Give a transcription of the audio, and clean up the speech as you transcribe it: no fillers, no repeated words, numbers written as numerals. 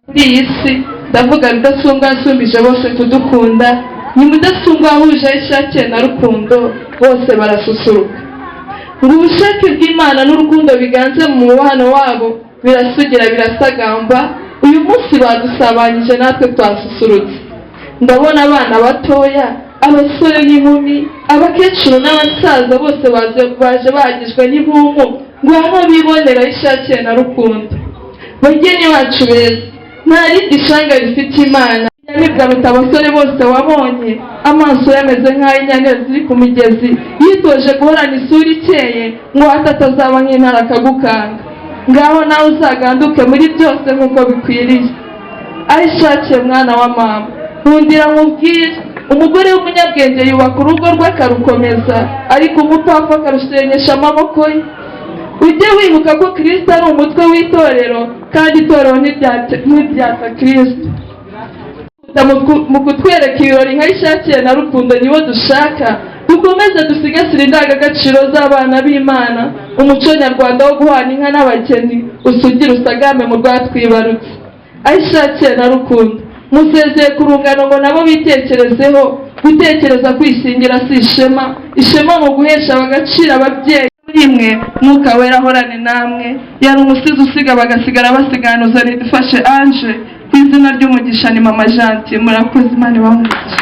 Kuri iyi si ndavuga Rudasumbwa yasumbije bose kudukunda, ni Mudasumbwa wahuje aho ishakiye na Rukundo, bose barasusuruka. Ngo ubushake bw'Imana n'urukundo biganze mu mubano wabo, birasugira birasagamba. Uyu munsi badusabanyije natwe twasusurutse. Ndabona abana batoya, abasore n'inkumi, abakecuru n'abasaza, bose baje bahagijwe n'impumu ngo aho bibonera aho ishakiye na Rukundo. Bageni bacu beza, nta rindi shanga rifite Imana. Inyamibwa ruta abasore bose wabonye, amaso ye ameze nk'ay'inyana ziri ku migezi, yitoje guhorana isura ikeye ngo hato atazaba nk'intare akagukanga. Ngaho nawe uzaganduke muri byose nk'uko bikwiriye. Aho ishakiye, mwana wa mama, nkundira nkubwire: umugore w'umunyabwenge yubaka urugo rwe akarukomeza, ariko umupfapfa akarushenyesha amaboko ye. Ujye wibuka ko Kirisito ari umutwe w'itorero, kandi itorero ntiryata Kirisito. Mu kutwereka ibirori nka Ishakiye na Rukundo nibo dushaka. Dukomeze dusigasire indangagaciro z'abana b'Imana, umuco nyarwanda wo guhana inka n'abageni usugire usagambe mu rwatwibarutse. Aho ishakiye na Rukundo, musezeye ku rungano ngo nabo bitekerezeho. Gutekereza kwishingira si ishema, ishema mu guhesha agaciro ababyeyi. Muri mwe Mwuka Wera ahorane namwe. Yari umusizi usiga bagasigara basiganuza. Nidufashe Ange ku izina ry'umugisha ni Mama Janti. Murakoze, Imana ibahe umugisha.